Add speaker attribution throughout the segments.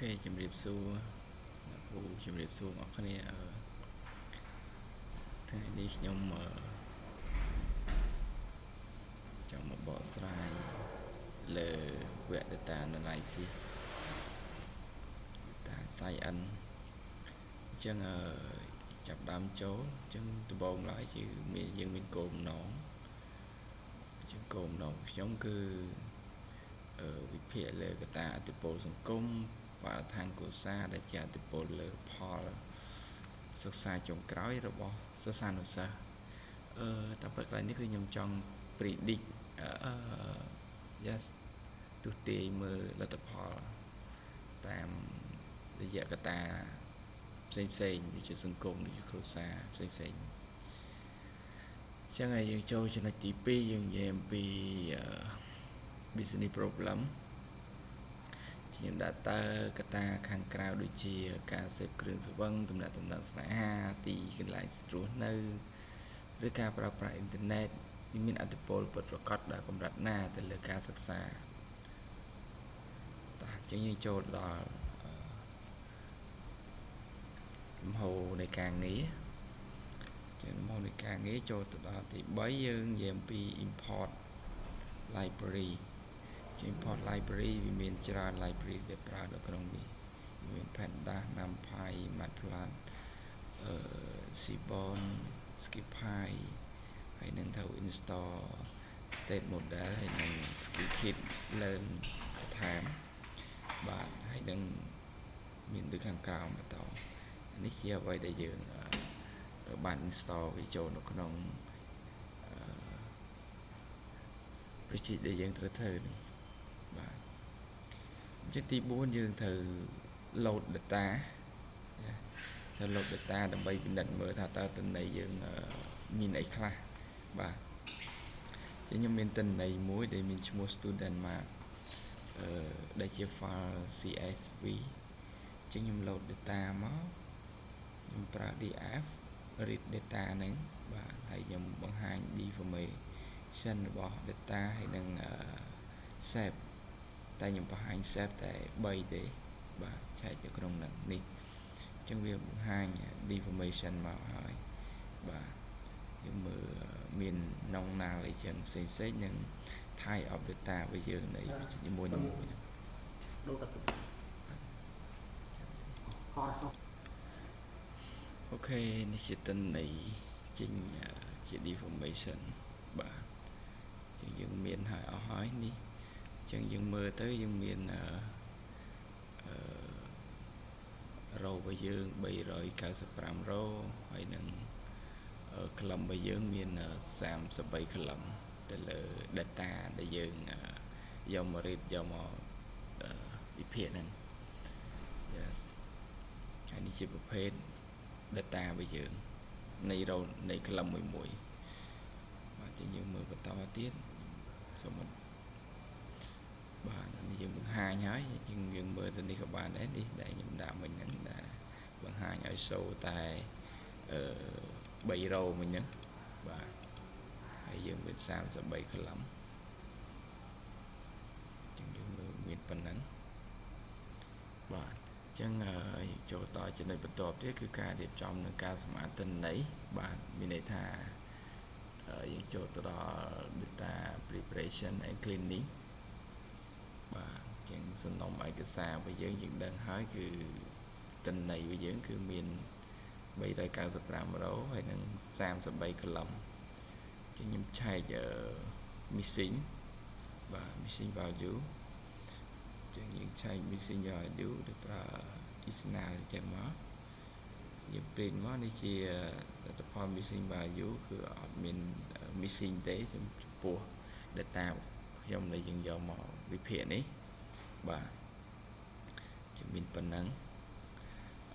Speaker 1: OK ជំរាបសួរអ្នកគ្រូជំរាបសួរអ្នកគ្នាអឺថ្ងៃនេះខ្ញុំអឺចង់មកបកស្រាយលើវគ្គ data analysis data science អញ្ចឹងអឺចាប់ដើមចូលអញ្ចឹងដំបូងឡើយគឺមានយើងមានគោលបំណងអញ្ចឹងគោលបំណងខ្ញុំគឺអឺវិភាគលើកត្តាឥទ្ធិពលសង្គមបរិស្ថានគ្រួសារដែលជាឥទ្ធិពលលើផលសិក្សាចុងក្រោយរបស់សិស្សានុសិស្សអឺតាមពិតកន្លែងនេះគឺខ្ញុំចង់ predict អឺ yes ទស្សន៍ទាយមើលលទ្ធផលតាមរយៈកត្តាផ្សេងផ្សេងដូចជាសង្គមដូចជាគ្រួសារផ្សេងផ្សេងអញ្ចឹងហើយយើងចូលចំណុចទី2យើងនិយាយអំពី business problem ជាដាក់តើកត្តាខាងក្រៅដូចជាការសេពគ្រឿងស្រវឹងទំនាក់ទំនងស្នេហាទីកន្លែងរស់នៅឬការប្រើប្រាស់អ៊ីនធឺណិតវាមានឥទ្ធិពលពិតប្រាកដដល់កម្រិតណាទៅលើការសិក្សាតោះអញ្ចឹងយើងចូលដល់លំហូរនៃការងារចឹងលំហូរនៃការងារចូលទៅដល់ទី3យើងនិយាយអំពី import library ជា import library វាមានច្រើន library ដែលប្រើនៅក្នុងនេះមាន Pandas NumPy Matplotlib អឺ Seaborn SciPy ហើយនឹងត្រូវ install statsmodel ហើយនឹង scikit-learn បន្ថែមបាទហើយនឹងមានដូចខាងក្រោមបន្តនេះជាអ្វីដែលយើងបាន install វាចូលនៅក្នុងអឺ project ដែលយើងត្រូវធ្វើនេះបាទអញ្ចឹងទី4យើងត្រូវ load data ត្រូវ load data ដើម្បីពិនិត្យមើលថាតើទិន្នន័យយើងមានអីខ្លះបាទចឹងខ្ញុំមានទិន្នន័យមួយដែលមានឈ្មោះ student mark អឺដែលជា file CSV ចឹងខ្ញុំ load data មកខ្ញុំប្រើ df read data ហ្នឹងបាទហើយខ្ញុំបង្ហាញ deformation របស់ data ហើយនឹង shape តែខ្ញុំបង្ហាញ shape តែ3ទេបាទចែកទៅក្នុងហ្នឹងនេះអញ្ចឹងវាបង្ហាញ deformation មកហើយបាទយើងមើលមាន non null អីចឹងផ្សេងផ្សេងនិង type of data របស់យើងនៃជាមួយនឹងមួយហ្នឹង
Speaker 2: ដូរទឹកខត
Speaker 1: OK នេះជាទិន្នន័យចេញជា deformation បាទចឹងយើងមានហើយអស់ហើយនេះចឹងយើងមើលទៅយើងមានអឺអឺ row របស់យើង395 row ហើយនឹង column របស់យើងមាន33 column ទៅលើ data ដែលយើងយកមក read យកមកវិភាគហ្នឹង yes ហើយនេះជាប្រភេទ data របស់យើងនៃ row នៃ column មួយមួយបាទចឹងយើងមើលបន្តទៀតសូមបាទនេះយើងបង្ហាញហើយយើងយើងមើលទៅនេះក៏បានដែរនេះដែលខ្ញុំដាក់មិញហ្នឹងដែលបង្ហាញឲ្យ show តែអឺ3 row មិញហ្នឹងបាទហើយយើងមាន33 column ចឹងយើងមើលមានប៉ុណ្ណឹងបាទអញ្ចឹងចូលដល់ចំណុចបន្ទាប់ទៀតគឺការរៀបចំនិងការសម្អាតទិន្នន័យបាទមានន័យថាយើងចូលទៅដល់ data preparation and cleaning បាទអញ្ចឹងសំណុំឯកសាររបស់យើងយើងដឹងហើយគឺទិន្នន័យរបស់យើងគឺមាន395 row ហើយនិង33 column ចឹងខ្ញុំឆែក missing បាទ missing value ចឹងយើងឆែក missing value ដោយប្រើ isnull ចឹងមកយើង print មកនេះជាលទ្ធផល missing value គឺអត់មាន missing ទេចំពោះ data ខ្ញុំដែលយើងយកមកវិភាគនេះបាទជាមានប៉ុណ្ណឹង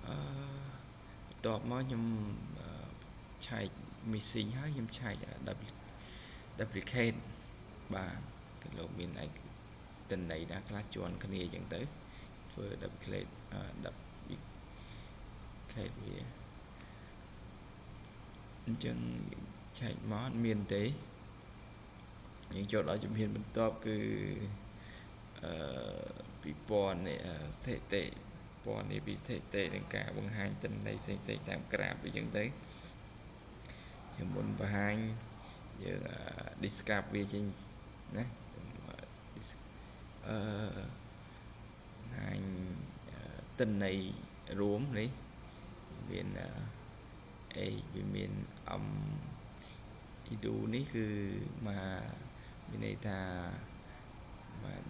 Speaker 1: អឺបន្ទាប់មកខ្ញុំឆែក missing ហើយខ្ញុំឆែក duplicate បាទគឺលោកមានឯកទិន្នន័យណាខ្លះជាន់គ្នាអញ្ចឹងទៅធ្វើ duplicate duplicate វាអញ្ចឹងឆែកមកអត់មានទេយើងចូលដល់ជំហានបន្ទាប់គឺអឺពិព័រណ៍នៃស្ថិតិ ពណ៌នាពីស្ថិតិនិងការបង្ហាញទិន្នន័យផ្សេងៗតាមក្រាបអញ្ចឹងទៅជាមុនបង្ហាញយើង describe វាចេញណាអឺបង្ហាញទិន្នន័យរួមនេះមាន A វាមាន M edu នេះគឺមកមានន័យថាមក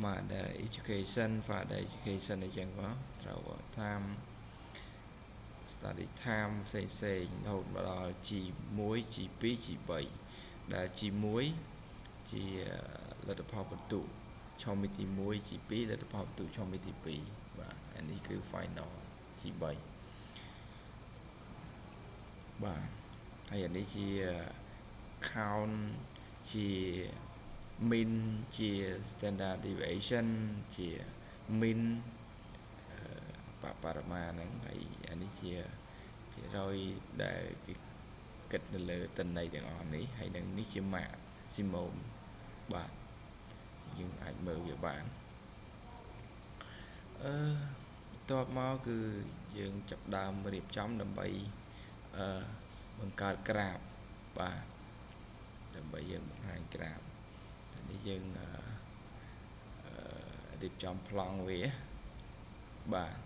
Speaker 1: mother education, father education អីចឹងមកត្រូវ time study time ផ្សេងផ្សេងរហូតមកដល់ G1 G2 G3 ដែល G1 ជាលទ្ធផលពិន្ទុឆមាសទី1 G2 លទ្ធផលពិន្ទុឆមាសទី2បាទអានេះគឺ final G3 បាទហើយអានេះជា count ជា mean ជា standard deviation ជា mean បបរមាហ្នឹងហើយអានេះជាភាគរយដែលគេគិតនៅលើទិន្នន័យទាំងអស់នេះហើយនឹងនេះជា maximum បាទយើងអាចមើលវាបានអឺបន្ទាប់មកគឺយើងចាប់ដើមរៀបចំដើម្បីអឺបង្កើតក្រាបបាទដើម្បីយើងបង្ហាញក្រាបតែនេះយើងអឺរៀបចំប្លង់វាបាទ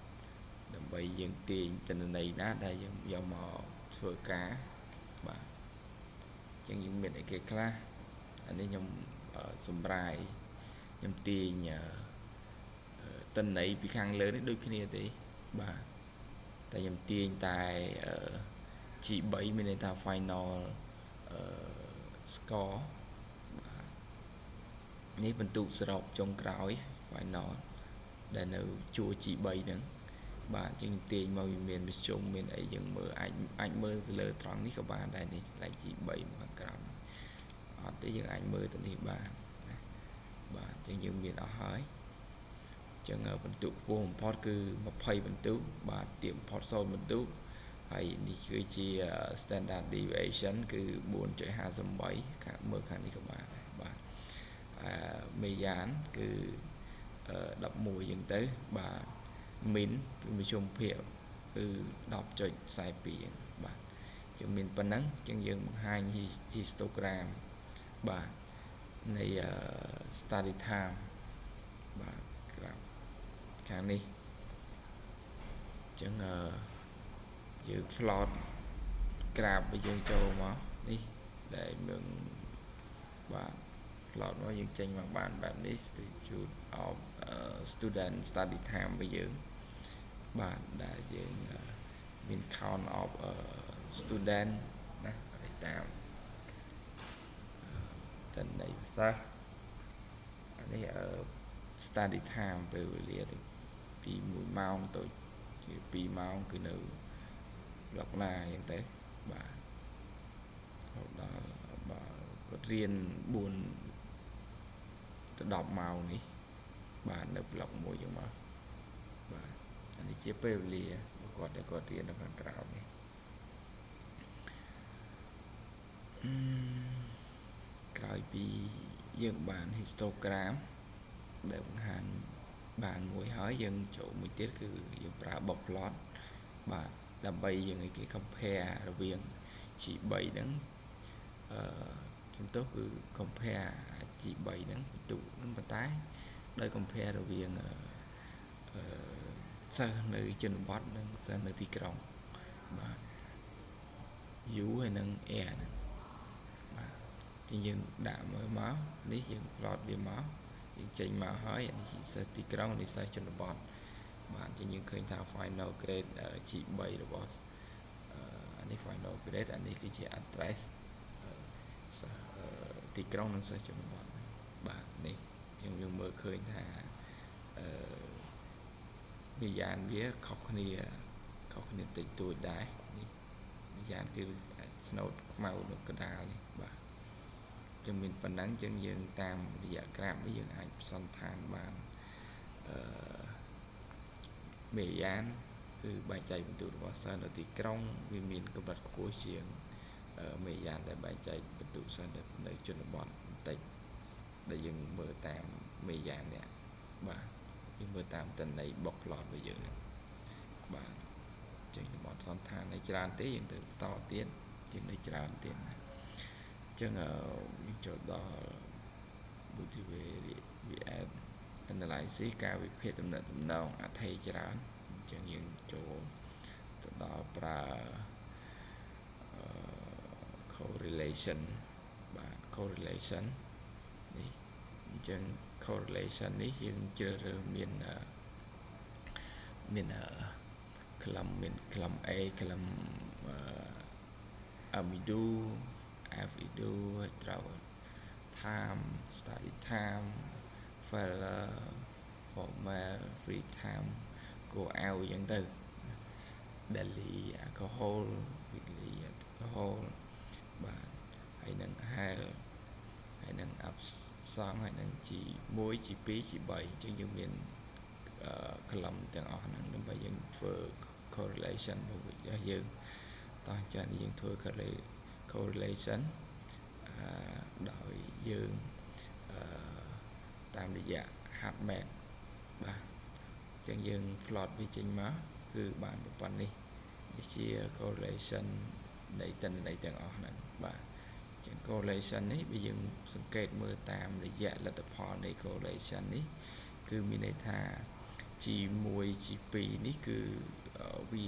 Speaker 1: ដើម្បីយើងទាញទិន្នន័យណាដែលយើងយកមកធ្វើការបាទអញ្ចឹងយើងមានអីគេខ្លះអានេះខ្ញុំសម្រាយខ្ញុំទាញទិន្នន័យពីខាងលើនេះដូចគ្នាទេបាទតែខ្ញុំទាញតែ G3 មានន័យថា final score បាទនេះពិន្ទុសរុបចុងក្រោយ final ដែលនៅជួរ G3 ហ្នឹងបាទជាងទាញមកវាមានមធ្យមមានអីយើងមើលអាចអាចមើលទៅលើត្រង់នេះក៏បានដែរនេះកន្លែង G3 មកខាងក្រោមអត់ទេយើងអាចមើលទៅនេះបានណាបាទអញ្ចឹងយើងមានអស់ហើយអញ្ចឹងពិន្ទុខ្ពស់បំផុតគឺ20ពិន្ទុបាទទាបបំផុត0ពិន្ទុហើយនេះគឺជា standard deviation គឺ4.58ខាងមើលខាងនេះក៏បានដែរបាទអឺ median គឺ11ចឹងទៅបាទ mean គឺមធ្យមភាគគឺ10.42បាទចឹងមានប៉ុណ្ណឹងចឹងយើងបង្ហាញ histogram បាទនៃ study time បាទក្រាបខាងនេះចឹងអឺយើង plot ក្រាបឲ្យយើងចូលមកនេះដែលយើងបាទ plot មកយើងចេញមកបានបែបនេះ Institute of Student Study Time របស់យើងបាទដែលយើងមាន count of student ណាតាមតន័យភាសាអានេះ study time ពេលវេលាពី1ម៉ោងទៅ2ម៉ោងគឺនៅប្លុកណាអញ្ចឹងទៅបាទរហូតដល់បើគាត់រៀន4ទៅ10ម៉ោងនេះបាទនៅប្លុកមួយចឹងមកបាទអានេះជាពេលវេលារបស់គាត់ដែលគាត់រៀននៅខាងក្រៅនេះក្រោយពីយើងបាន histogram ដែលបង្ហាញបានមួយហើយយើងចូលមួយទៀតគឺយើងប្រើ box plot បាទដើម្បីយើងឲ្យគេ compare រវាង G3 ហ្នឹងអឺជំទោសគឺ compare G3 ហ្នឹងពិន្ទុហ្នឹងប៉ុន្តែដោយ compare រវាងអឺសិស្សនៅជនបទនិងសិស្សនៅទីក្រុងបាទ U ហើយនិង R ហ្នឹងបាទជាងយើងដាក់មើលមកនេះយើង plot វាមកយើងចេញមកហើយអានេះជាសិស្សទីក្រុងនេះសិស្សជនបទបាទជាងយើងឃើញថា final grade G3 របស់អានេះ final grade អានេះគឺជា address សិស្សទីក្រុងនិងសិស្សជនបទបាទនេះជាងយើងមើលឃើញថាអឺ median វាខុសគ្នាខុសគ្នាតិចតួចដែរនេះ median គឺឆ្នោតខ្មៅនៅកណ្ដាលនេះបាទចឹងមានប៉ុណ្ណឹងចឹងយើងតាមរយៈក្រាបនេះយើងអាចសន្និដ្ឋានបានអឺ median គឺបែងចែកពិន្ទុរបស់សិស្សនៅទីក្រុងវាមានកម្រិតខ្ពស់ជាង median ដែលបែងចែកពិន្ទុសិស្សនៅជនបទបន្តិចដែលយើងមើលតាម median នេះបាទ យើងមើលតាមតន័យ box plot របស់យើងហ្នឹងបាទចឹងខ្ញុំអត់សន្និដ្ឋាននៅច្រើនទេយើងទៅបន្តទៀតយើងនៅច្រើនទៀតណាអញ្ចឹងយើងចូលដល់ multivariate analysis ការវិភាគទំនាក់ទំនងអថេរច្រើនអញ្ចឹងយើងចូលទៅដល់ប្រើ correlation បាទ correlation នេះអញ្ចឹង correlation នេះយើងជ្រើសរើសមានមាន column មាន column A column Amidu Fidu ត្រូវ time study time failure formal free time go out អញ្ចឹងទៅ daily alcohol weekly alcohol បាទហើយនឹង health ហើយនឹង absent ហើយនឹង G1 G2 G3 អញ្ចឹងយើងមាន column ទាំងអស់ហ្នឹងដើម្បីយើងធ្វើ correlation របស់យើងតោះចានេះយើងធ្វើ correlation អឺដោយយើងអឺតាមរយៈ HubMap បាទអញ្ចឹងយើង plot វាចេញមកគឺបានប៉ុណ្ណេះនេះជា correlation នៃទិន្នន័យទាំងអស់ហ្នឹងបាទចឹង correlation នេះបើយើងសង្កេតមើលតាមរយៈលទ្ធផលនៃ correlation នេះគឺមានន័យថា G1 G2 នេះគឺវា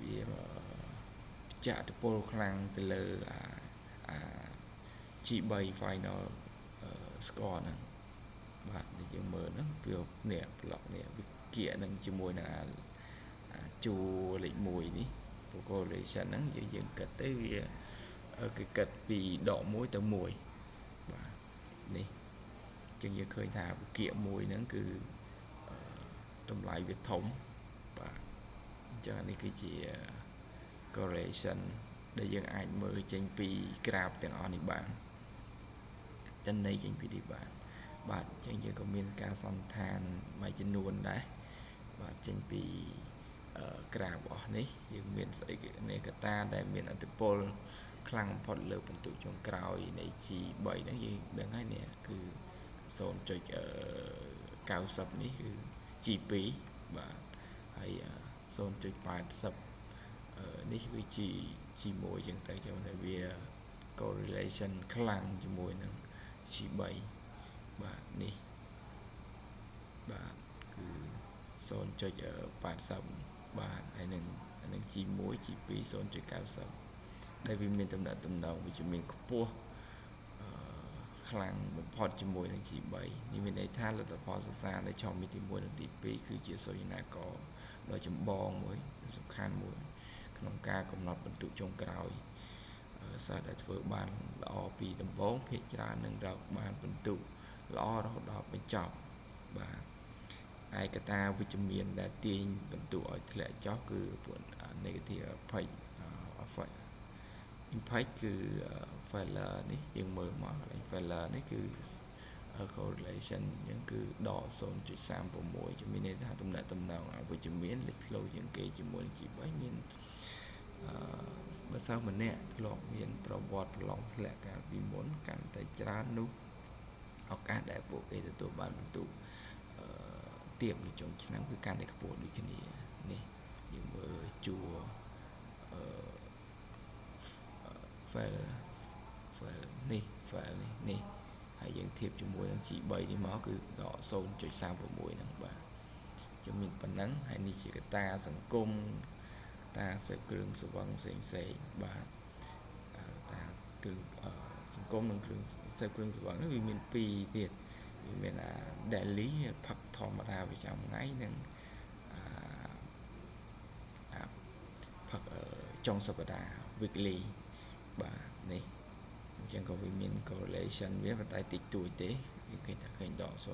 Speaker 1: វាចាក់ឥទ្ធិពលខ្លាំងទៅលើអាអា G3 final score ហ្នឹងបាទនេះយើងមើលហ្នឹងវានេះប្លុកនេះវាគៀកនឹងជាមួយនឹងអាជួរលេខ1នេះ correlation ហ្នឹងយើងយើងគិតទៅវាគឺគិតពីដក1ទៅ1បាទនេះចឹងយើងឃើញថាវិគៀកមួយហ្នឹងគឺតម្លៃវាធំបាទអញ្ចឹងនេះគឺជា correlation ដែលយើងអាចមើលចេញពីក្រាបទាំងអស់នេះបានតន័យចេញពីនេះបានបាទអញ្ចឹងយើងក៏មានការសន្និដ្ឋានមួយចំនួនដែរបាទចេញពីក្រាបអស់នេះយើងមានស្អីនេះកត្តាដែលមានឥទ្ធិពលខ្លាំងបំផុតលើពិន្ទុចុងក្រោយនៃ G3 ហ្នឹងយើងដឹងហើយនេះគឺ0.90នេះគឺ G2 បាទហើយ0.80នេះគឺ G G1 ចឹងទៅចឹងតែវា correlation ខ្លាំងជាមួយនឹង G3 បាទនេះបាទគឺ0.80បាទហើយនឹងនឹង G1 G2 0.90ដែលវាមានតំណែងតំណងវិជ្ជមានខ្ពស់អឺខ្លាំងបំផុតជាមួយនឹង G3 នេះមានន័យថាលទ្ធផលសិក្សានៅឆមាសទី1និងទី2គឺជាសូចនាករដ៏ចម្បងមួយសំខាន់មួយក្នុងការកំណត់ពិន្ទុចុងក្រោយសិស្សដែលធ្វើបានល្អពីដំបូងភាគច្រើននឹងរកបានពិន្ទុល្អរហូតដល់បញ្ចប់បាទឯកតាវិជ្ជមានដែលទាញពិន្ទុឲ្យធ្លាក់ចុះគឺពួក negative effect impact គឺ failure នេះយើងមើលមកកន្លែង failure នេះគឺ correlation អញ្ចឹងគឺដក0.36ជំមានន័យថាតំណែងតំណងអវិជ្ជមានលេចធ្លោជាងគេជាមួយនឹង G3 មានអឺបើសិស្សម្នាក់ធ្លាប់មានប្រវត្តិប្រឡងធ្លាក់កាលពីមុនកាន់តែច្រើននោះឱកាសដែលពួកគេទទួលបានពិន្ទុអឺទៀបនៅចុងឆ្នាំគឺកាន់តែខ្ពស់ដូចគ្នានេះយើងមើលជួរអឺ fail fail នេះ fail នេះនេះហើយយើងធៀបជាមួយនឹង G3 នេះមកគឺដក0.36ហ្នឹងបាទចឹងមានប៉ុណ្ណឹងហើយនេះជាកត្តាសង្គមកត្តាសេពគ្រឿងស្រវឹងផ្សេងផ្សេងបាទតាគ្រឿងសង្គមនិងគ្រឿងសេពគ្រឿងស្រវឹងនេះវាមានពីរទៀតវាមានអា daily ផឹកធម្មតាប្រចាំថ្ងៃនិងអាអាផឹកចុងសប្តាហ៍ weekly បាទនេះអញ្ចឹងក៏វាមាន correlation វាប៉ុន្តែតិចតួចទេយើងឃើញថាឃើញដក0.5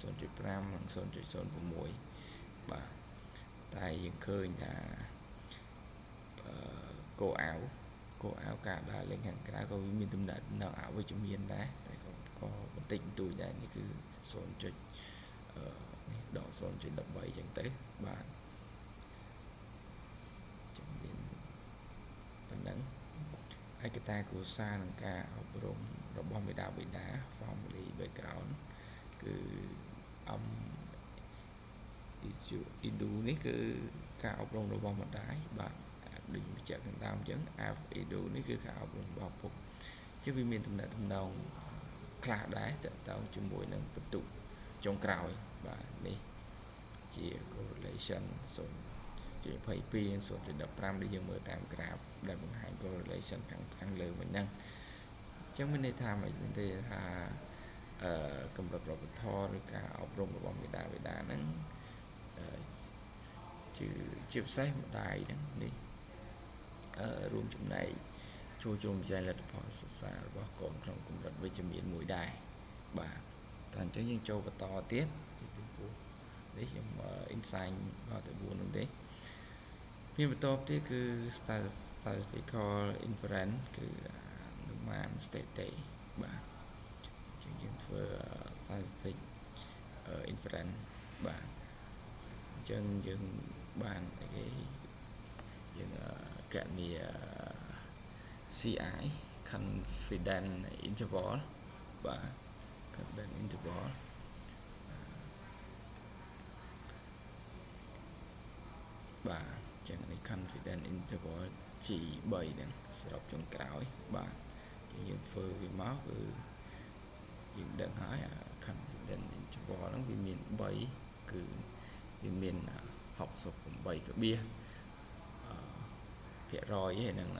Speaker 1: 0.5និង0.06បាទតែយើងឃើញថាអឺ go out go out ការដើរលេងខាងក្រៅក៏វាមានទំនាក់ទំនងអវិជ្ជមានដែរតែក៏ក៏បន្តិចបន្តួចដែរនេះគឺ0. អឺនេះដក0.13អញ្ចឹងទៅបាទចាំមានប៉ុណ្ណឹងឯកតាគ្រួសារនិងការអប់រំរបស់មាតាបិតា family background គឺ M edu នេះគឺការអប់រំរបស់ម្ដាយបាទដូចបញ្ជាក់ខាងដើមអញ្ចឹង F edu នេះគឺការអប់រំរបស់ឪពុកជាវាមានតំណែងតំណងខ្លះដែរតកតងជាមួយនឹងបន្ទុកចុងក្រោយបាទនេះជា correlation 0.22និង0.15ដែលយើងមើលតាមក្រាបដែលបង្ហាញ correlation ខាងលើវិញហ្នឹងអញ្ចឹងមានន័យថាមិនមានន័យថាអឺកម្រិតវប្បធម៌ឬការអប់រំរបស់មាតាបិតាហ្នឹងជាជាពិសេសម្ដាយហ្នឹងនេះអឺរួមចំណែកជួយជ្រោមជ្រែងលទ្ធផលសិក្សារបស់កូនក្នុងកម្រិតវិជ្ជមានមួយដែរបាទតែអញ្ចឹងយើងចូលបន្តទៀតពីព្រោះនេះខ្ញុំ insight ដល់តែ4នោះទេមានបន្តទៀតគឺ statistical inference គឺអនុមានស្ថិតិបាទអញ្ចឹងយើងធ្វើ statistic inference បាទអញ្ចឹងយើងបានអីគេយើងកណនី CI confidence interval បាទ confidence interval បាទអញ្ចឹងនេះ confidence interval G3 ហ្នឹងសរុបចុងក្រោយបាទចឹងយើងធ្វើវាមកគឺយើងដឹងហើយអា confidence interval ហ្នឹងវាមាន3គឺវាមាន68ក្បៀសភាគរយហើយនឹង7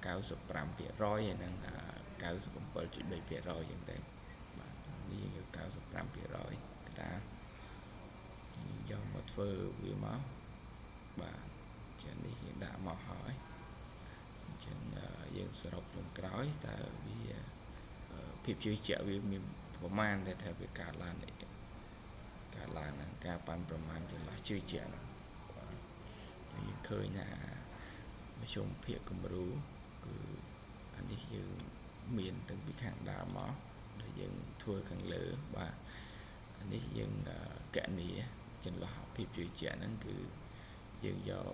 Speaker 1: 95%ហើយនឹង97.3%អញ្ចឹងទៅបាទនេះយើង95%កដាយកមកធ្វើវាមកបាទចឹងនេះយើងដាក់មកហើយអញ្ចឹងយើងសរុបចុងក្រោយតើវាភាពជឿជាក់វាមានប្រមាណដែលថាវាកើតឡើងកើតឡើងហ្នឹងការប៉ាន់ប្រមាណចន្លោះជឿជាក់ហ្នឹងបាទយើងឃើញថាមធ្យមភាគគំរូគឺអានេះយើងមានតាំងពីខាងដើមមកដែលយើងធ្វើខាងលើបាទអានេះយើងកណនីចន្លោះភាពជឿជាក់ហ្នឹងគឺយើងយក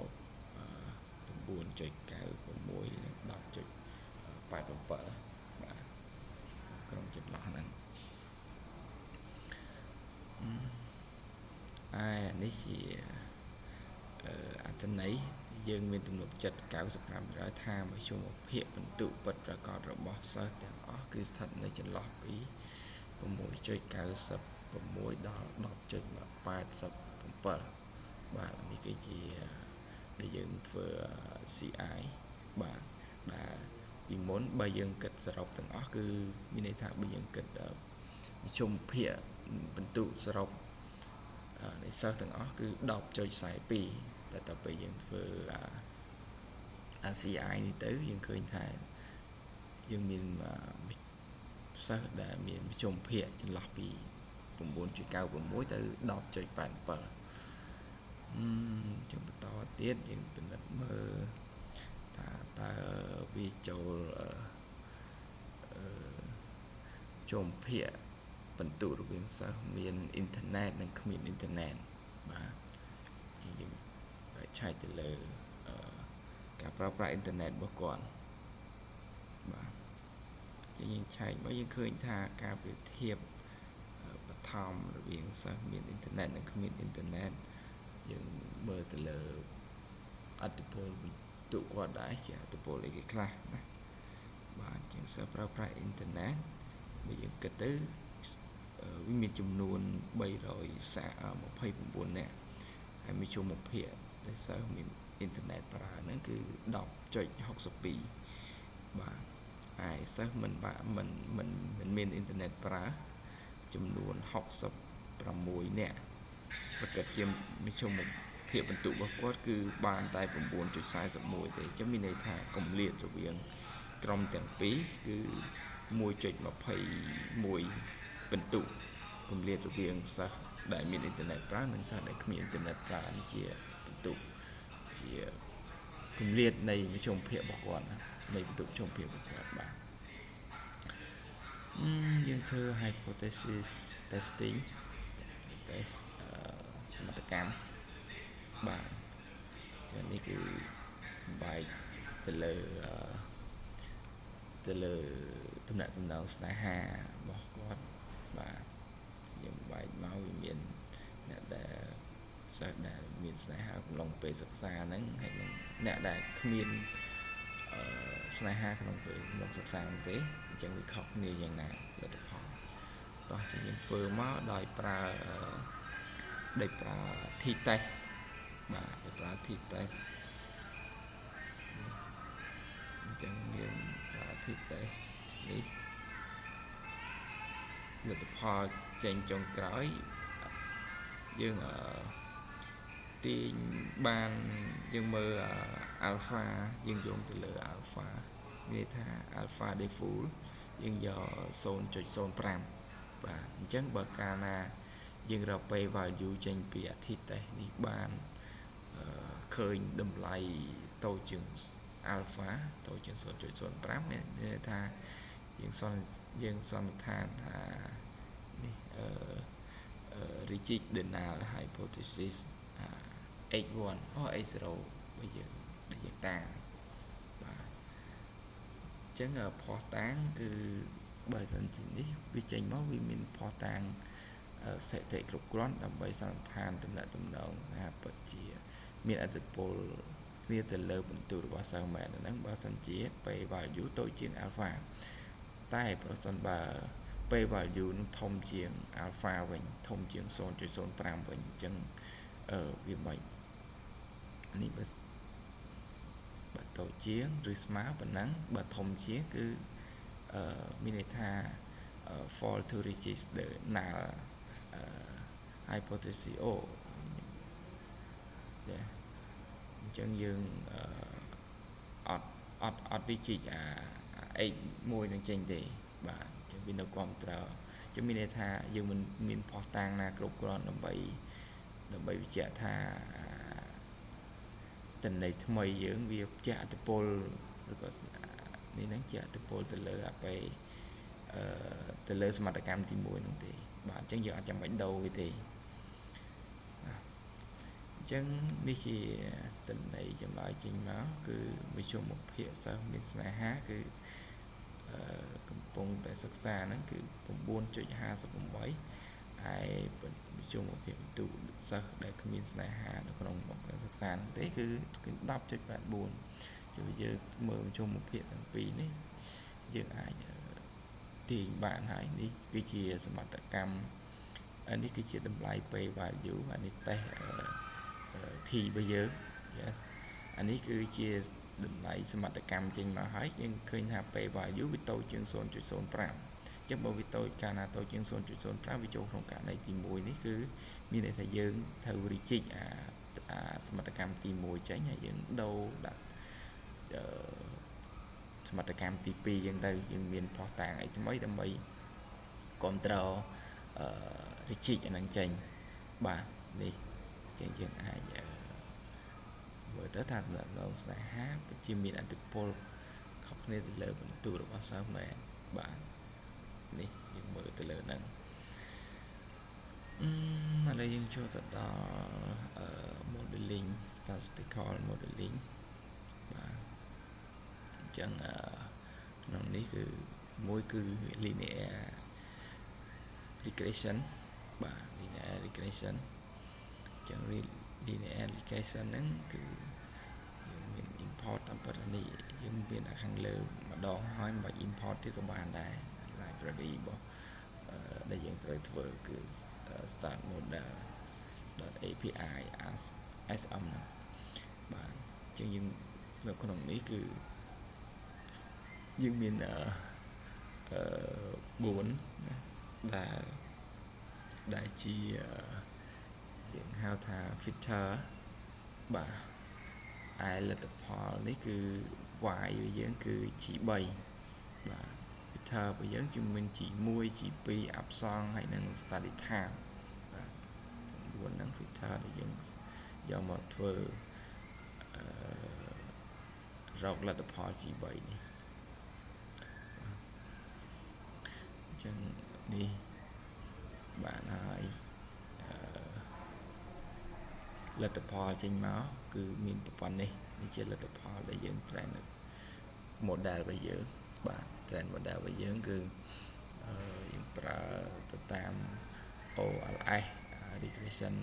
Speaker 1: 9.96និង10.87បាទក្រុមចន្លោះហ្នឹងឯនេះជាអត្ថន័យយើងមានទំនុកចិត្ត95%ថាមធ្យមភាគពិន្ទុពិតប្រាកដរបស់សិស្សទាំងអស់គឺស្ថិតនៅចន្លោះពី6.96ដល់10.87បាទនេះគឺជាដែលយើងធ្វើ CI បាទដែលពីមុនបើយើងគិតសរុបទាំងអស់គឺមានន័យថាបើយើងគិតមធ្យមភាគពិន្ទុសរុបនៃសិស្សទាំងអស់គឺ10.42តែដល់ពេលយើងធ្វើអា CI នេះទៅយើងឃើញថាយើងមានសិស្សដែលមានមធ្យមភាគចន្លោះពី9.96ទៅ10.87អឺចឹងបន្តទៀតយើងពិនិត្យមើលថាតើវាចូលអឺជុំភាគបន្ទុរវាងសិស្សមានអ៊ីនធឺណិតនិងគ្មានអ៊ីនធឺណិតបាទជាយើងឆែកទៅលើការប្រើប្រាស់អ៊ីនធឺណិតរបស់គាត់បាទជាយើងឆែកមកយើងឃើញថាការប្រៀបធៀបបឋមរវាងសិស្សមានអ៊ីនធឺណិតនិងគ្មានអ៊ីនធឺណិតយើងមើលទៅលើអត្តពលវិទុគាត់ដែរជាអត្តពលអីគេខ្លះណាបាទជាងសិស្សប្រើប្រាស់អ៊ីនធឺណិតបើយើងគិតទៅវាមានចំនួន329នាក់ហើយមានជុំភាគដែលសិស្សមានអ៊ីនធឺណិតប្រើហ្នឹងគឺ10.62បាទហើយសិស្សមិនបាមិនមិនមិនមានអ៊ីនធឺណិតប្រើចំនួន66នាក់ប្រកាសជាមធ្យមភាគបន្ទុករបស់គាត់គឺបានតែ9.41ទេអញ្ចឹងមានន័យថាកម្លាតរវាងក្រុមទាំងពីរគឺ1.21ពិន្ទុកម្លាតរវាងសិស្សដែលមានអ៊ីនធឺណិតប្រើនិងសិស្សដែលគ្មានអ៊ីនធឺណិតប្រើនេះជាពិន្ទុជាកម្លាតនៃមធ្យមភាគរបស់គាត់នៃពិន្ទុមធ្យមភាគរបស់គាត់បាទយើងធ្វើ hypothesis testing test សមត្ថកម្មបាទចឹងនេះគឺបែកទៅលើទៅលើតំណែងតំណងស្នេហារបស់គាត់បាទ យើងបែកមកវាមានអ្នកដែលសិស្សដែលមានស្នេហាកំឡុងពេលសិក្សាហ្នឹងហើយនឹងអ្នកដែលគ្មានអឺស្នេហាក្នុងពេលកំឡុងសិក្សាហ្នឹងទេអញ្ចឹងវាខុសគ្នាយ៉ាងណាលទ្ធផលតោះជាយើងធ្វើមកដោយប្រើ t test បាទដោយប្រើ t test អញ្ចឹងយើងប្រើ t test នេះលទ្ធផលចេញចុងក្រោយយើងអឺទាញបានយើងមើល alpha យើងយោងទៅលើ alpha មានន័យថា alpha default យើងយក0.05បាទអញ្ចឹងបើកាលណាយើងរក p value ចេញពីអា t test នេះបានឃើញតម្លៃតូចជាង alpha តូចជាង0.05មានន័យថាយើងសន្និដ្ឋានថានេះអឺ reject the null hypothesis H1 អូ H0 បើយើងដែលយើងតាំងបាទអញ្ចឹងភស្តុតាងគឺបើសិនជានេះវាចេញមកវាមានភស្តុតាងស្ថិតិគ្រប់គ្រាន់ដើម្បីសន្និដ្ឋានទំនាក់ទំនងសហពិតជាមានឥទ្ធិពលគ្នាទៅលើពិន្ទុរបស់សិស្សមែនហ្នឹងបើសិនជា p value តូចជាង alpha តែប្រសិនបើ p value នឹងធំជាង alpha វិញធំជាង0.05វិញអញ្ចឹងអឺវាមិននេះបើតូចជាងឬស្មើប៉ុណ្ណឹងបើធំជាងគឺអឺមានន័យថា fail to reject the null hypothesis អូចាអញ្ចឹងយើងអត់អត់អត់ reject អា H1 នឹងចេញទេបាទអញ្ចឹងវានៅគ្រប់ត្រចឹងមានន័យថាយើងមិនមានភស្តុតាងណាគ្រប់គ្រាន់ដើម្បីដើម្បីបញ្ជាក់ថាតន័យថ្មីយើងវាជះឥទ្ធិពលឬក៏នេះហ្នឹងជាឥទ្ធិពលទៅលើអាពេលអឺទៅលើសមត្ថកម្មទី1នោះទេបាទអញ្ចឹងយើងអត់ចាំបាច់ដូរវាទេអញ្ចឹងនេះជាតន័យចម្លើយចេញមកគឺមធ្យមភាគសិស្សមានស្នេហាគឺអឺកំពុងតែសិក្សាហ្នឹងគឺ9.58ឯមធ្យមភាគពិន្ទុសិស្សដែលគ្មានស្នេហានៅក្នុងការសិក្សាហ្នឹងទេគឺ10.84គឺយើងមើលមធ្យមភាគទាំងពីរនេះយើងអាចទាញបានហើយនេះគឺជាសមត្ថកម្មនេះគឺជាតម្លៃ p value អានេះតេស្ត t របស់យើង yes អានេះគឺជាតម្លៃសមត្ថកម្មចេញមកហើយយើងឃើញថា p value វាតូចជាង0.05ចឹងបើវាតូចកាលណាតូចជាង0.05វាចូលក្នុងករណីទី1នេះគឺមានន័យថាយើងត្រូវ reject អាសមត្ថកម្មទី1ចេញហើយយើងដូរដាក់អឺសមត្ថកម្មទី2យើងទៅយើងមានភស្តុតាងអីថ្មីដើម្បីគ្រប់គ្រងអឺ reject អាហ្នឹងចេញបាទនេះចឹងយើងអាចមើលទៅថាទំនាក់ទំនងស្នេហាពិតជាមានឥទ្ធិពលខុសគ្នាទៅលើពិន្ទុរបស់សិស្សមែនបាទនេះយើងមើលទៅលើហ្នឹងអឺឥឡូវយើងចូលទៅដល់ modeling statistical modeling បាទអញ្ចឹងក្នុងនេះគឺមួយគឺ linear regression បាទ linear regression អញ្ចឹង linear regression ហ្នឹងគឺយើងមាន import តាមពិតនេះយើងមានខាងលើម្ដងហើយមិនបាច់ import ទៀតក៏បានដែរ library របស់ដែលយើងត្រូវធ្វើគឺ statsmodels .api as sm ហ្នឹងបាទអញ្ចឹងយើងនៅក្នុងនេះគឺយើងមានអឺ4ណាដែលជាយើងហៅថា feature បាទឯលទ្ធផលនេះគឺ y យើងគឺ G3 បាទ feature របស់យើងគឺមាន G1 G2 absent ហើយនិង study time បាទទាំង4ហ្នឹង feature ដែលយើងយកមកធ្វើអឺរកលទ្ធផល G3 នេះអញ្ចឹងនេះបានហើយអឺលទ្ធផលចេញមកគឺមានប្រព័ន្ធនេះនេះជាលទ្ធផលដែលយើង train model របស់យើងបាទ train model របស់យើងគឺយើងប្រើទៅតាម OLS regression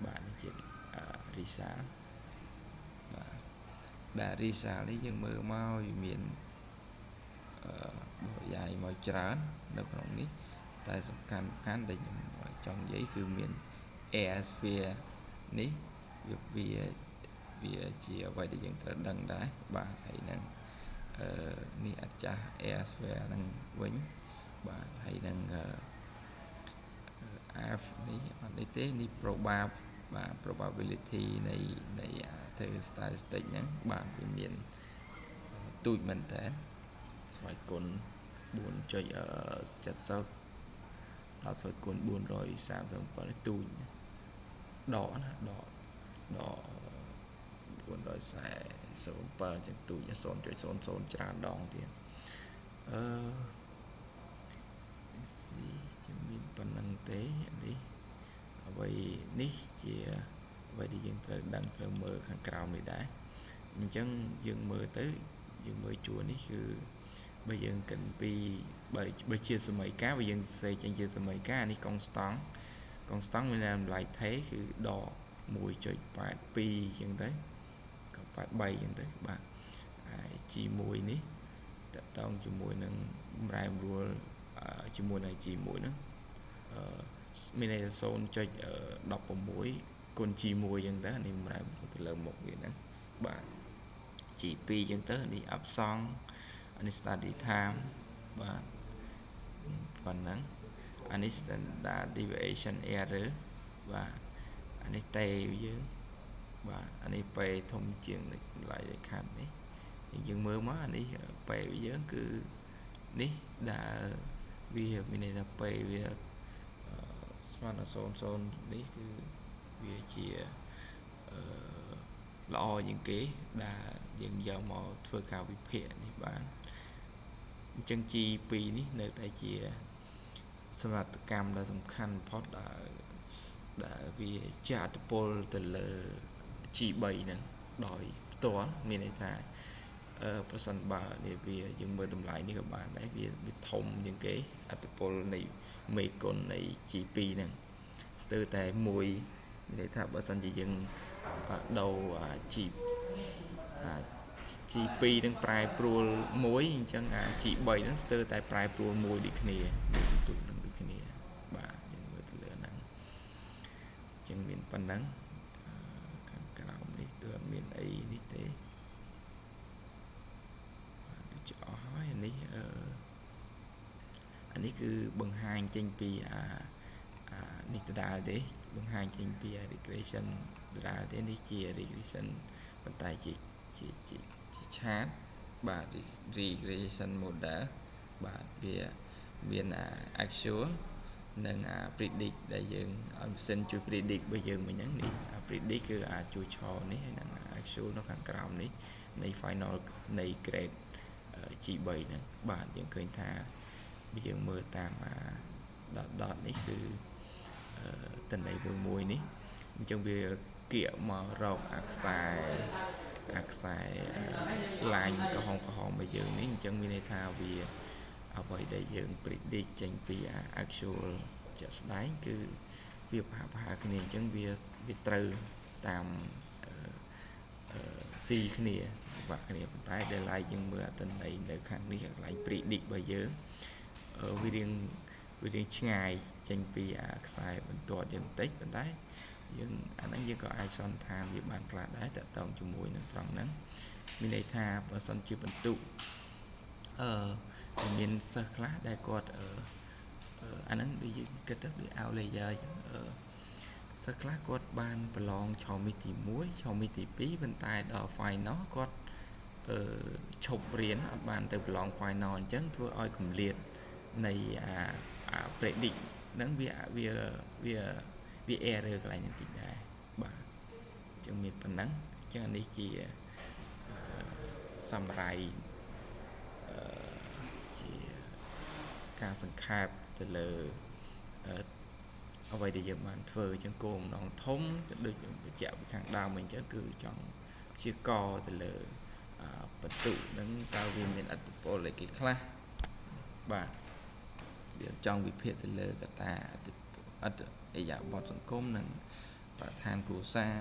Speaker 1: បាទនេះជា result បាទដែល result នេះយើងមើលមកវាមានអឺបរិយាយមកច្រើននៅក្នុងនេះតែសំខាន់សំខាន់ដែលខ្ញុំចង់និយាយគឺមាន R square នេះវាវាវាជាអ្វីដែលយើងត្រូវដឹងដែរបាទហើយនឹងអឺនេះអត់ចាស់ R square ហ្នឹងវិញបាទហើយនឹងអឺ F នេះអត់នេះទេនេះ probab បាទ probability នៃនៃធ្វើ statistic ហ្នឹងបាទវាមានទូចមែនតើស្វ័យគុណ4.70ដល់ស្វ័យគុណ437ទូចដកណាដកដក447ចឹងទូច0.00ច្រើនដងទៀតអឺស៊ីជាមានប៉ុណ្្នឹងទេនេះអ្វីនេះជាអ្វីដែលយើងត្រូវដឹងត្រូវមើលខាងក្រោមនេះដែរអញ្ចឹងយើងមើលទៅយើងមើលជួរនេះគឺបើយើងគិតពីបើបើជាសម័យកាលបើយើងសរសេរចេញជាសម័យកាលនេះconstant constant មានតម្លៃថេគឺដក1.82អញ្ចឹងទៅក៏83អញ្ចឹងទៅបាទហើយ G1 នេះតកតងជាមួយនឹងបំរែបំរួលជាមួយនឹង G1 ហ្នឹងអឺមានន័យថា0.16គុណ G1 អញ្ចឹងទៅនេះបំរែបំរួលទៅលើមុខវាហ្នឹងបាទ G2 អញ្ចឹងទៅនេះ absent អានេះ study time បាទប៉ុណ្ណឹងអានេះ standard deviation error បាទអានេះតេយើងបាទអានេះ p ធំជាងតម្លៃដែលខាត់នេះជាងយើងមើលមកអានេះ p យើងគឺនេះដែលវាមានន័យថា p វាស្មើនឹង00នេះគឺវាជាអឺល្អជាងគេដែលយើងយកមកធ្វើការវិភាគនេះបានអញ្ចឹង G2 នេះនៅតែជាសម្រាប់កម្មដ៏សំខាន់បំផុតដែលដែលវាជះឥទ្ធិពលទៅលើ G3 ហ្នឹងដោយផ្ទាល់មានន័យថាអឺប្រសិនបើនេះវាយើងមើលតម្លៃនេះក៏បានដែរវាវាធំជាងគេឥទ្ធិពលនៃមេគុណនៃ G2 ហ្នឹងស្ទើរតែមួយមានន័យថាបើសិនជាយើងដូរ G អា G2 នឹងប្រែប្រួលមួយអញ្ចឹងអា G3 ហ្នឹងស្ទើរតែប្រែប្រួលមួយដូចគ្នាមួយទូនឹងដូចគ្នាបាទយើងមើលទៅលើហ្នឹងអញ្ចឹងមានប៉ុណ្ណឹងខាងក្រោមនេះដូចអត់មានអីនេះទេបាទដូចជាអស់ហើយអានេះអឺអានេះគឺបង្ហាញចេញពីអាអានេះដដែលទេបង្ហាញចេញពី regression ដដែលទេនេះជា regression ប៉ុន្តែជាជាជាជា chart បាទ regression model បាទវាមានអា actual និងអា predict ដែលយើងឲ្យម៉ាស៊ីនជួយ predict របស់យើងមិញហ្នឹងនេះអា predict គឺអាជួយឆនេះហើយនិង actual នៅខាងក្រោមនេះនៃ final នៃ grade G3 ហ្នឹងបាទយើងឃើញថាយើងមើលតាមអា dot dot នេះគឺតន័យមួយមួយនេះអញ្ចឹងវាគៀកមករកអាខ្សែអាខ្សែ line ក្រហមក្រហមរបស់យើងនេះអញ្ចឹងមានន័យថាវាអ្វីដែលយើង predict ចេញពី actual ជាក់ស្ដែងគឺវាប្រហាក់ប្រហែលគ្នាអញ្ចឹងវាវាត្រូវតាមស៊ីគ្នាបាក់គ្នាប៉ុន្តែដែល like យើងមើលអត្ថន័យនៅខាងនេះកន្លែង predict របស់យើងវារៀងវារៀងឆ្ងាយចេញពីអាខ្សែបន្ទាត់យើងបន្តិចប៉ុន្តែយើងអាហ្នឹងយើងក៏អាចសន្និដ្ឋានវាបានខ្លះដែរតកតងជាមួយនឹងត្រង់ហ្នឹងមានន័យថាបើសិនជាបន្ទុកអឺមានសិស្សខ្លះដែលគាត់អឺអាហ្នឹងដូចយើងគិតទៅដូច outlier អញ្ចឹងអឺសិស្សខ្លះគាត់បានប្រឡងឆមាសទី1ឆមាសទី2ប៉ុន្តែដល់ final គាត់អឺឈប់រៀនអត់បានទៅប្រឡង final អញ្ចឹងធ្វើឲ្យកម្លាតនៃអាអា predict ហ្នឹងវាវាវាវា error កន្លែងហ្នឹងតិចដែរបាទអញ្ចឹងមានប៉ុណ្ណឹងអញ្ចឹងអានេះជា summary អឺជាការសង្ខេបទៅលើអ្វីដែលយើងបានធ្វើអញ្ចឹងគោលបំណងធំដូចបញ្ជាក់ពីខាងដើមអញ្ចឹងគឺចង់ព្យាករទៅលើបន្ទុកនឹងតើវាមានឥទ្ធិពលអីគេខ្លះបាទវាចង់វិភាគទៅលើកត្តាឥទ្ធិពល អត្តឥយាបថសង្គមនិងបរិស្ថានគ្រួសារ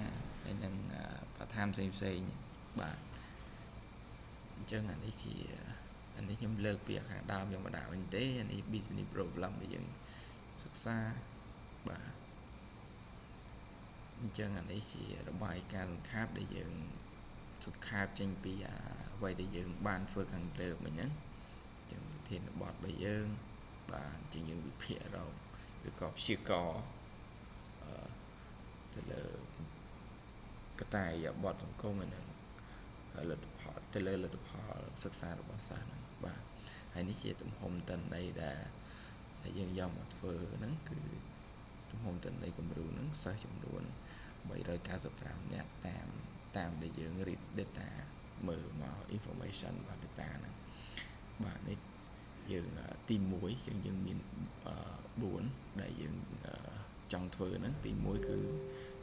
Speaker 1: ហើយនិងបរិស្ថានផ្សេងផ្សេងបាទអញ្ចឹងអានេះជាអានេះខ្ញុំលើកពីខាងដើមខ្ញុំមកដាក់វិញទេអានេះ business problem ដែលយើងសិក្សាបាទអញ្ចឹងអានេះជារបាយការណ៍សង្ខេបដែលយើងសង្ខេបចេញពីអ្វីដែលយើងបានធ្វើខាងលើមិញហ្នឹងអញ្ចឹងវិធានបទរបស់យើងបាទអញ្ចឹងយើងវិភាគរកឬក៏ព្យាករអឺទៅលើកត្តាបទសង្គមហ្នឹងលទ្ធផលទៅលើលទ្ធផលសិក្សារបស់សិស្សហ្នឹងបាទហើយនេះជាទំហំតន័យដែលយើងយកមកធ្វើហ្នឹងគឺទំហំតន័យគំរូហ្នឹងសិស្សចំនួន395នាក់តាមតាមដែលយើង read data មើលមក information របស់ data ហ្នឹងបាទនេះយើងទី1យើងយើងមាន4ដែលយើងចង់ធ្វើហ្នឹងទី1គឺ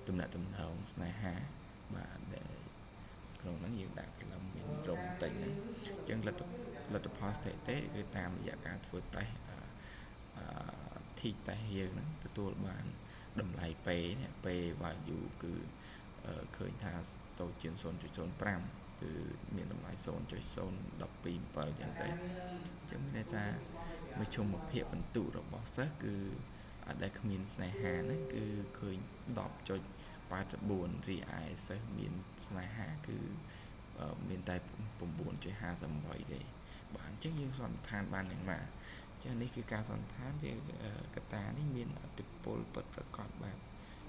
Speaker 1: ទំនាក់ទំនងស្នេហាបាទដែលក្នុងហ្នឹងយើងដាក់ព្រលឹមមានរំតិចហ្នឹងអញ្ចឹងលទ្ធលទ្ធផលស្ថិតិគឺតាមរយៈការធ្វើតេស្តអឺ T test យើងហ្នឹងទទួលបានតម្លៃ P នេះ P value គឺឃើញថាតូចជាង0.05គឺមានតម្លៃ0.0127អញ្ចឹងទៅអញ្ចឹងមានន័យថាមធ្យមភាពបន្ទុករបស់សិស្សគឺអត់ដែលគ្មានស្នេហាហ្នឹងគឺឃើញ10.84រីឯសិស្សមានស្នេហាគឺមានតែ9.58ទេបាទអញ្ចឹងយើងសន្និដ្ឋានបានយ៉ាងណាអញ្ចឹងនេះគឺការសន្និដ្ឋានជាកត្តានេះមានអតិពលពិតប្រាកដបែប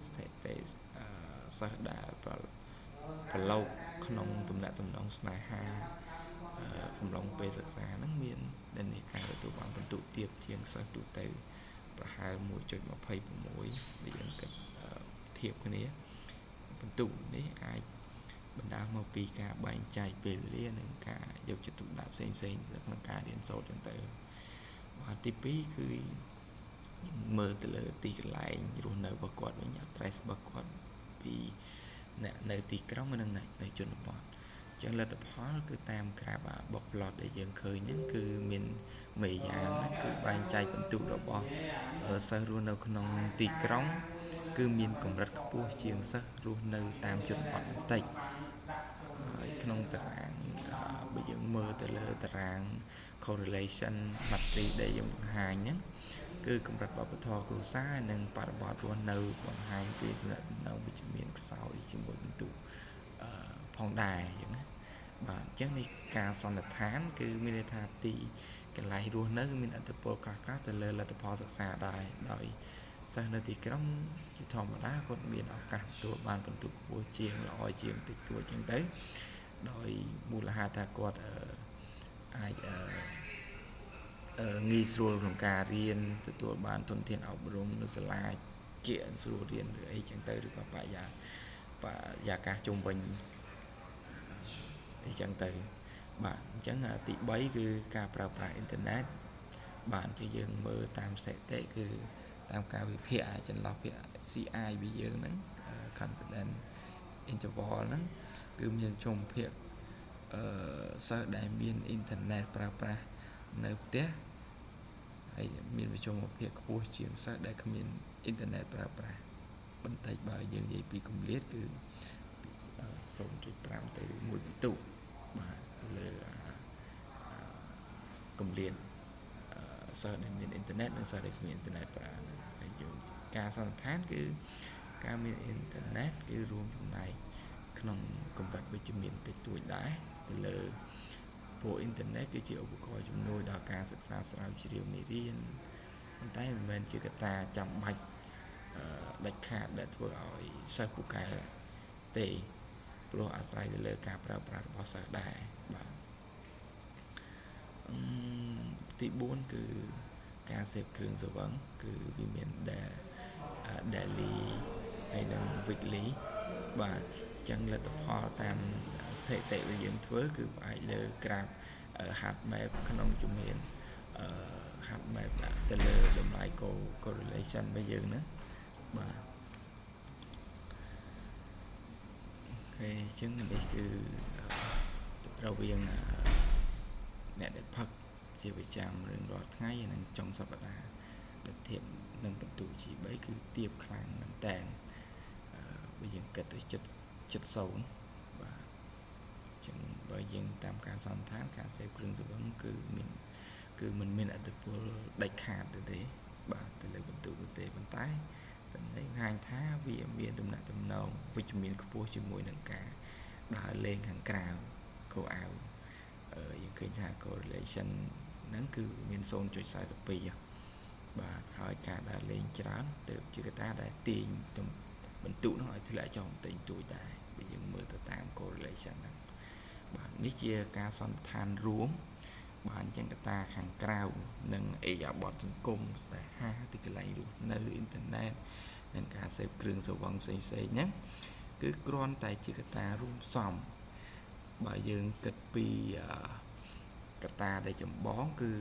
Speaker 1: ស្ថិតិសិស្សដែលប្រឡូកក្នុងទំនាក់ទំនងស្នេហាកំឡុងពេលសិក្សាហ្នឹងមាននិន្នាការទទួលបានពិន្ទុទាបជាងសិស្សទូទៅប្រហែល1.26ដែលយើងគិតធៀបគ្នាពិន្ទុនេះអាចបណ្ដាលមកពីការបែងចែកពេលវេលានិងការយកចិត្តទុកដាក់ផ្សេងផ្សេងនៅក្នុងការរៀនសូត្រចឹងទៅបាទទី2គឺមើលទៅលើទីកន្លែងរស់នៅរបស់គាត់វិញ address របស់គាត់ពីអ្នកនៅទីក្រុងនិងអ្នកនៅជនបទអញ្ចឹងលទ្ធផលគឺតាមក្រាប box plot ដែលយើងឃើញហ្នឹងគឺមានមេយ៉ាងហ្នឹងគឺបែងចែកបន្ទុករបស់សិស្សរស់នៅក្នុងទីក្រុងគឺមានកម្រិតខ្ពស់ជាងសិស្សរស់នៅតាមជនបទបន្តិចហើយក្នុងតារាងបើយើងមើលទៅលើតារាង correlation matrix ដែលយើងបង្ហាញហ្នឹងគឺកម្រិតវប្បធម៌គ្រួសារនិងបរិបទរស់នៅបង្ហាញពីទំនាក់ទំនងវិជ្ជមានខ្សោយជាមួយបន្ទុកផងដែរអញ្ចឹងណាបាទអញ្ចឹងនេះការសន្និដ្ឋាន គឺមានន័យថាទីកន្លែងរស់នៅមានឥទ្ធិពលខ្លះៗទៅលើលទ្ធផលសិក្សាដែរដោយសិស្សនៅទីក្រុងជាធម្មតាគាត់មានឱកាសទទួលបានពិន្ទុខ្ពស់ជាងល្អជាងតិចតួចចឹងទៅដោយមូលហេតុថាគាត់អាចងាយស្រួលក្នុងការរៀនទទួលបានធនធានអប់រំនៅសាលាជាស្រួលរៀនឬអីចឹងទៅឬក៏បរិយាកាសជុំវិញអីចឹងទៅបាទអញ្ចឹងទី3គឺការប្រើប្រាស់អ៊ីនធឺណិតបាទជាយើងមើលតាមស្ថិតិគឺតាមការវិភាគចន្លោះភាគ CI របស់យើងហ្នឹង confidence interval ហ្នឹងគឺមានជុំភាគអឺសិស្សដែលមានអ៊ីនធឺណិតប្រើប្រាស់នៅផ្ទះហើយមានវិជ្ជភាពខ្ពស់ជាងសិស្សដែលគ្មានអ៊ីនធឺណិតប្រើប្រាស់បន្តិចបើយើងនិយាយពីកម្រិតគឺពី0.5ទៅ1ពិន្ទុបាទទៅលើកម្រិតសិស្សដែលមានអ៊ីនធឺណិតនិងសិស្សដែលគ្មានអ៊ីនធឺណិតប្រើហ្នឹងហើយយើងការសន្និដ្ឋានគឺការមានអ៊ីនធឺណិតគឺរួមចំណែកក្នុងកម្រិតវិជ្ជមានតិចតួចដែរទៅលើព្រោះអ៊ីនធឺណិតគឺជាឧបករណ៍ជំនួយដល់ការសិក្សាស្រាវជ្រាវមេរៀនប៉ុន្តែមិនមែនជាកត្តាចាំបាច់ដាច់ខាតដែលធ្វើឲ្យសិស្សពូកែទេព្រោះអាស្រ័យទៅលើការប្រើប្រាស់របស់សិស្សដែរបាទអឺទី4គឺការសេពគ្រឿងស្រវឹងគឺវាមាន daily ហើយនិង weekly បាទអញ្ចឹងលទ្ធផលតាមស្ថិតិដែលយើងធ្វើគឺផ្អែកលើក្រាប heat map ក្នុងជំហាន heat map ទៅលើតម្លៃ correlation របស់យើងណាបាទ OK អញ្ចឹងនេះគឺរវាងអ្នកដែលផឹកជាប្រចាំរឿងរាល់ថ្ងៃនិងចុងសប្តាហ៍ដែល ធៀបនឹងបន្ទុក G3 គឺទាបខ្លាំងមែនតើបើយើងគិតទៅចិត្ត70បាទចឹងបើយើងតាមការសន្និដ្ឋានការសេពគ្រឿងស្រវឹងគឺមានគឺមិនមានឥទ្ធិពលដាច់ខាតទេបាទទៅលើបន្ទុកនោះទេប៉ុន្តែតំណែងបង្ហាញថាវាមានទំនាក់ទំនងវិជ្ជមានខ្ពស់ជាមួយនឹងការដើរលេងខាងក្រៅ go out យើងឃើញថា correlation ហ្នឹងគឺមាន0.42បាទហើយការដើរលេងច្រើនទៅជាកត្តាដែលទាញបន្ទុកនោះឲ្យធ្លាក់ចុះបន្តិចបន្តួចដែរបើយើងមើលទៅតាម correlation ហ្នឹងបាទនេះជាការសន្និដ្ឋានរួមបាទអញ្ចឹងកត្តាខាងក្រៅនិងអេយ៉ាបតសង្គមស្នេហាទីកន្លែងរស់នៅអ៊ីនធឺណិតនិងការសេពគ្រឿងស្រវឹងផ្សេងៗហ្នឹងគឺគ្រាន់តែជាកត្តារួមផ្សំបើយើងគិតពីកត្តាដែលចម្បងគឺ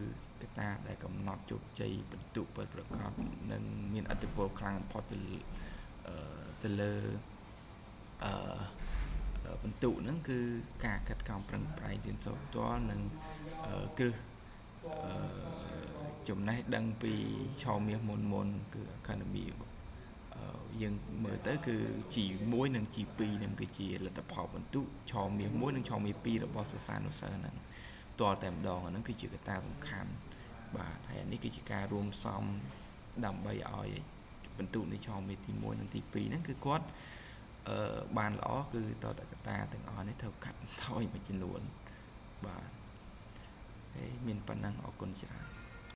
Speaker 1: កត្តាដែលកំណត់ជោគជ័យបន្ទុកពិតប្រាកដនិងមានឥទ្ធិពលខ្លាំងបំផុតទៅលើអឺបន្ទុកហ្នឹងគឺការកាត់ខំប្រឹងប្រែងរៀនសូត្រផ្ទាល់និងគ្រឹះអឺចំណេះដឹងពីឆមាសមុនមុនគឺ Academy យើងមើលទៅគឺ G1 និង G2 នឹងគឺជាលទ្ធផលបន្ទុកឆមាស1និងឆមាស2របស់សិស្សានុសិស្សហ្នឹងផ្ទាល់តែម្ដងអាហ្នឹងគឺជាកត្តាសំខាន់បាទហើយអានេះគឺជាការរួមផ្សំដើម្បីឲ្យបន្ទុកនៃឆមាសទី1និងទី2ហ្នឹងគឺគាត់អឺបានល្អគឺតតកតាទាំងអស់នេះត្រូវកាត់ថយមួយចំនួនបាទហើយមានប៉ុណ្ណឹងអរគុណច្រើន។